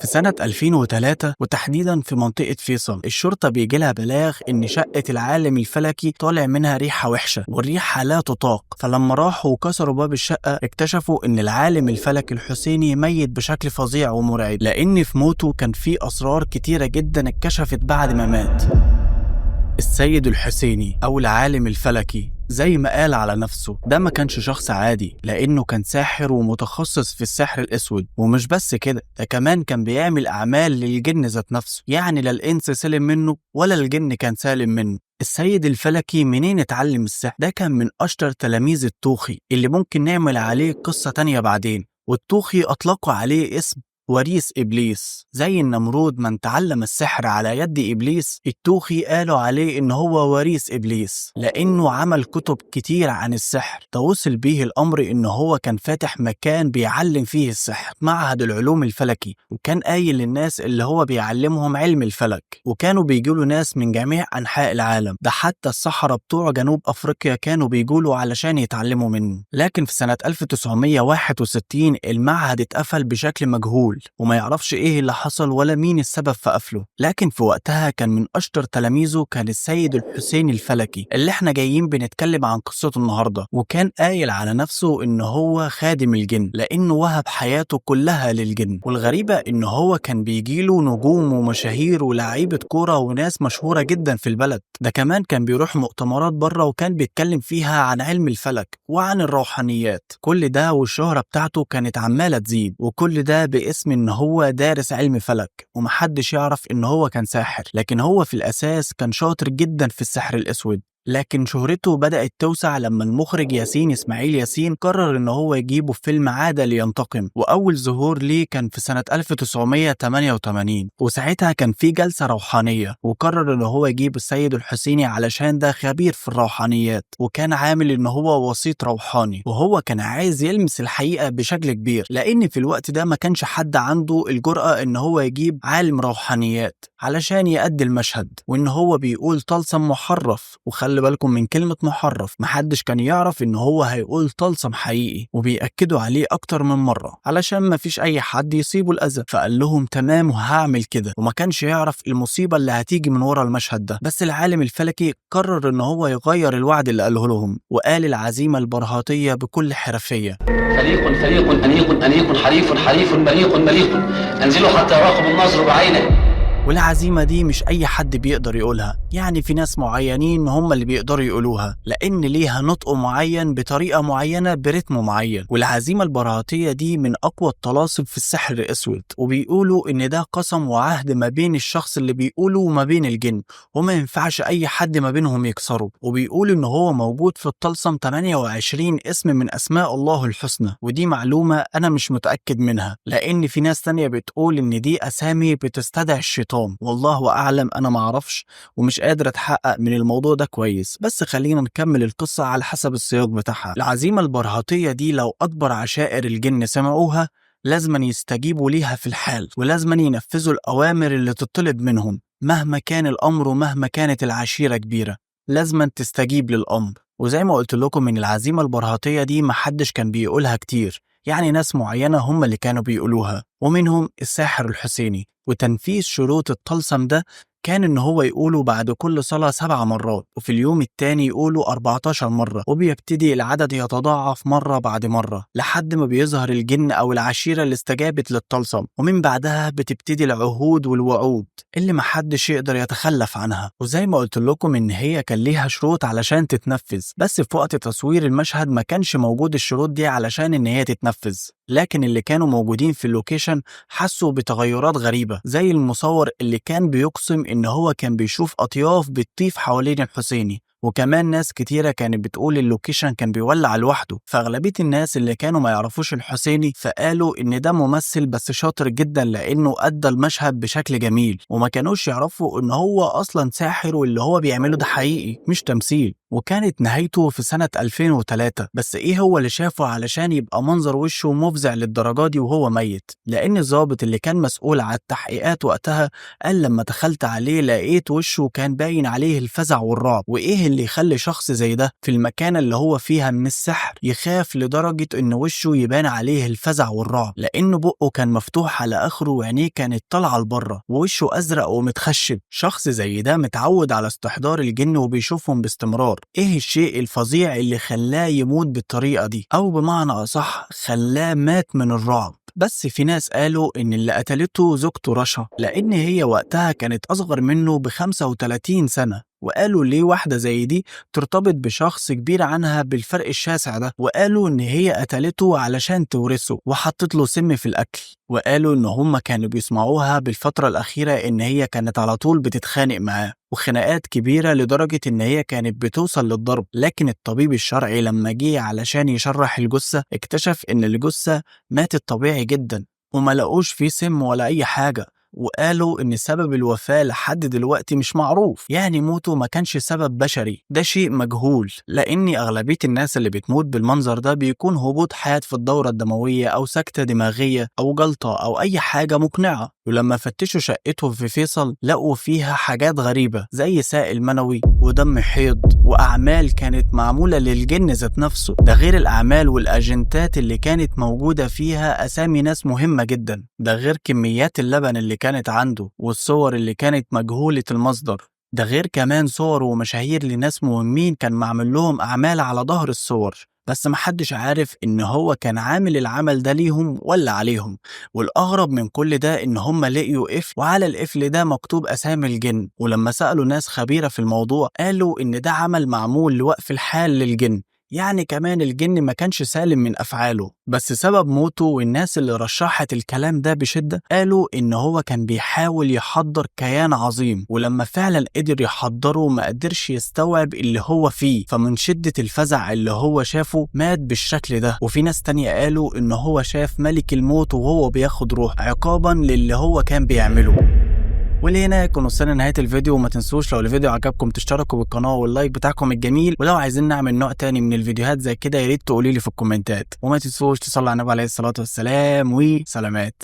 في سنة 2003 وتحديدا في منطقة فيصل، الشرطة بيجي لها بلاغ إن شقة العالم الفلكي طالع منها ريحة وحشة والريحة لا تطاق. فلما راحوا وكسروا باب الشقة اكتشفوا إن العالم الفلكي الحسيني ميت بشكل فظيع ومرعب، لأن في موته كان في أسرار كتيرة جدا اتكشفت بعد ما مات. السيد الحسيني أو العالم الفلكي زي ما قال على نفسه، ده ما كانش شخص عادي، لأنه كان ساحر ومتخصص في السحر الأسود. ومش بس كده، ده كمان كان بيعمل أعمال للجن ذات نفسه، يعني لا الإنس سلم منه ولا الجن كان سالم منه. السيد الفلكي منين اتعلم السحر؟ ده كان من أشطر تلاميذ الطوخي اللي ممكن نعمل عليه قصة تانية بعدين. والطوخي أطلقوا عليه اسم وريث إبليس، زي النمرود من تعلم السحر على يد إبليس، الطوخي قالوا عليه إن هو وريث إبليس لأنه عمل كتب كتير عن السحر. توصل بيه الأمر إن هو كان فاتح مكان بيعلم فيه السحر، معهد العلوم الفلكي، وكان قايل للناس اللي هو بيعلمهم علم الفلك، وكانوا بيجوله ناس من جميع أنحاء العالم، ده حتى السحرة بتوع جنوب أفريقيا كانوا بيجوله علشان يتعلموا منه. لكن في سنة 1961 المعهد اتقفل بشكل مجهول وما يعرفش ايه اللي حصل ولا مين السبب في قفله. لكن في وقتها كان من اشطر تلاميذه كان السيد الحسيني الفلكي اللي احنا جايين بنتكلم عن قصته النهارده، وكان قايل على نفسه ان هو خادم الجن لانه وهب حياته كلها للجن. والغريبه ان هو كان بيجيله نجوم ومشاهير ولاعيبه كوره وناس مشهوره جدا في البلد، ده كمان كان بيروح مؤتمرات بره وكان بيتكلم فيها عن علم الفلك وعن الروحانيات. كل ده والشهره بتاعته كانت عماله تزيد، وكل ده باسم ان هو دارس علم فلك ومحدش يعرف ان هو كان ساحر، لكن هو في الاساس كان شاطر جدا في السحر الاسود. لكن شهرته بدأت توسع لما المخرج ياسين إسماعيل ياسين قرر إن هو يجيبه في فيلم عادة لينتقم، وأول ظهور ليه كان في سنة 1988، وساعتها كان في جلسة روحانية وقرر إن هو يجيب السيد الحسيني علشان ده خبير في الروحانيات وكان عامل إن هو وسيط روحاني، وهو كان عايز يلمس الحقيقة بشكل كبير، لأن في الوقت ده ما كانش حد عنده الجرأة إن هو يجيب عالم روحانيات علشان يأدي المشهد، وإن هو بيقول طلسم محرف، وخلي بالكم من كلمة محرف، محدش كان يعرف إن هو هيقول طلسم حقيقي، وبيأكدوا عليه أكتر من مرة علشان مفيش أي حد يصيبه الأذى. فقال لهم تمام وهعمل كده، وما كانش يعرف المصيبة اللي هتيجي من ورا المشهد ده. بس العالم الفلكي قرر إن هو يغير الوعد اللي قاله لهم، وقال العزيمة البرهاتية بكل حرفية: فريق فريق أنيق أنيق حريف حريف مليق مليق، أنزلوا حتى يراقب الناظر بعينه. والعزيمة دي مش أي حد بيقدر يقولها، يعني في ناس معينين هم اللي بيقدروا يقولوها، لأن ليها نطق معين بطريقة معينة برتم معين. والعزيمة البرهاتية دي من أقوى الطلاسم في السحر الأسود، وبيقولوا إن ده قسم وعهد ما بين الشخص اللي بيقوله وما بين الجن، وما ينفعش أي حد ما بينهم يكسره. وبيقولوا إن هو موجود في الطلسم 28 اسم من أسماء الله الحسنى، ودي معلومة أنا مش متأكد منها، لأن في ناس تانية بتقول إن دي أسامي بتستدعي الشيطان، والله أعلم، أنا معرفش ومش قادر أتحقق من الموضوع ده كويس، بس خلينا نكمل القصة على حسب السياق بتاعها. العزيمة البرهاتية دي لو أكبر عشائر الجن سمعوها لازما يستجيبوا ليها في الحال، ولازما ينفذوا الأوامر اللي تطلب منهم مهما كان الأمر ومهما كانت العشيرة كبيرة، لازما تستجيب للأمر. وزي ما قلت لكم إن العزيمة البرهاتية دي محدش كان بيقولها كتير، يعني ناس معينة هم اللي كانوا بيقولوها، ومنهم الساحر الحسيني. وتنفيذ شروط الطلسم ده كان إن هو يقوله بعد كل صلاة 7 مرات، وفي اليوم التاني يقوله 14 مرة، وبيبتدي العدد يتضاعف مرة بعد مرة لحد ما بيظهر الجن أو العشيرة اللي استجابت للطلسم، ومن بعدها بتبتدي العهود والوعود اللي محدش يقدر يتخلف عنها. وزي ما قلت لكم إن هي كان ليها شروط علشان تتنفذ، بس في وقت تصوير المشهد ما كانش موجود الشروط دي علشان إن هي تتنفذ. لكن اللي كانوا موجودين في ال location حسوا بتغيرات غريبة، زي المصور اللي كان بيقسم إن هو كان بيشوف أطياف بتطيف حوالين الحسيني، وكمان ناس كتيرة كانت بتقول ال location كان بيولع لوحده. فأغلبية الناس اللي كانوا ما يعرفوش الحسيني فقالوا إن ده ممثل بس شاطر جدا لأنه أدى المشهد بشكل جميل، وما كانوش يعرفوا إن هو أصلا ساحر واللي هو بيعمله ده حقيقي مش تمثيل. وكانت نهايته في سنة 2003. بس إيه هو اللي شافه علشان يبقى منظر وشه مفزع للدرجة دي وهو ميت؟ لأن الضابط اللي كان مسؤول على التحقيقات وقتها قال لما دخلت عليه لقيت وشه كان باين عليه الفزع والرعب. وإيه اللي يخلي شخص زي ده في المكان اللي هو فيها من السحر يخاف لدرجة إن وشه يبان عليه الفزع والرعب؟ لأن بقه كان مفتوح على آخره وعينيه كانت طالعة لبره ووشه أزرق ومتخشب. شخص زي ده متعود على استحضار الجن وبيشوفهم باستمرار، إيه الشيء الفظيع اللي خلاه يموت بالطريقة دي؟ أو بمعنى أصح خلاه مات من الرعب. بس في ناس قالوا إن اللي قتلته زوجته رشا، لأن هي وقتها كانت أصغر منه ب35 سنة، وقالوا ليه واحدة زي دي ترتبط بشخص كبير عنها بالفرق الشاسع ده، وقالوا إن هي قتلته علشان تورثه وحطت له سم في الأكل، وقالوا إن هما كانوا بيسمعوها بالفترة الأخيرة إن هي كانت على طول بتتخانق معاه وخناقات كبيرة لدرجة إن هي كانت بتوصل للضرب. لكن الطبيب الشرعي لما جه علشان يشرح الجثة اكتشف إن الجثة ماتت طبيعي جدا وما لقوش فيه سم ولا أي حاجة، وقالوا إن سبب الوفاة لحد دلوقتي مش معروف، يعني موته ما كانش سبب بشري، ده شيء مجهول، لأن أغلبية الناس اللي بتموت بالمنظر ده بيكون هبوط حاد في الدورة الدموية أو سكتة دماغية أو جلطة أو أي حاجة مقنعة. ولما فتشوا شقته في فيصل لقوا فيها حاجات غريبة زي سائل منوي ودم حيض وأعمال كانت معمولة للجن ذات نفسه، ده غير الأعمال والأجنتات اللي كانت موجودة فيها أسامي ناس مهمة جدا، ده غير كميات اللبن اللي كانت عنده والصور اللي كانت مجهولة المصدر، ده غير كمان صور ومشاهير لناس مهمين كان معمل لهم أعمال على ظهر الصور، بس محدش عارف إن هو كان عامل العمل ده ليهم ولا عليهم. والأغرب من كل ده إن هم لقيوا قفل وعلى القفل ده مكتوب أسامي الجن، ولما سألوا ناس خبيرة في الموضوع قالوا إن ده عمل معمول لوقف الحال للجن، يعني كمان الجن ما كانش سالم من أفعاله. بس سبب موته والناس اللي رشحت الكلام ده بشدة قالوا إن هو كان بيحاول يحضر كيان عظيم، ولما فعلا قدر يحضره ما قدرش يستوعب اللي هو فيه، فمن شدة الفزع اللي هو شافه مات بالشكل ده. وفي ناس تانية قالوا إن هو شاف ملك الموت وهو بياخد روح عقابا للي هو كان بيعمله. ولهنا يكون وصلنا لنهاية الفيديو، وما تنسوش لو الفيديو عجبكم تشتركوا بالقناة وال like بتاعكم الجميل، ولو عايزين نعمل نوع تاني من الفيديوهات زي كده يا ريت تقولي لي في الكومنتات، وما تنسوش تصلوا على النبي عليه الصلاة والسلام، وسلامات.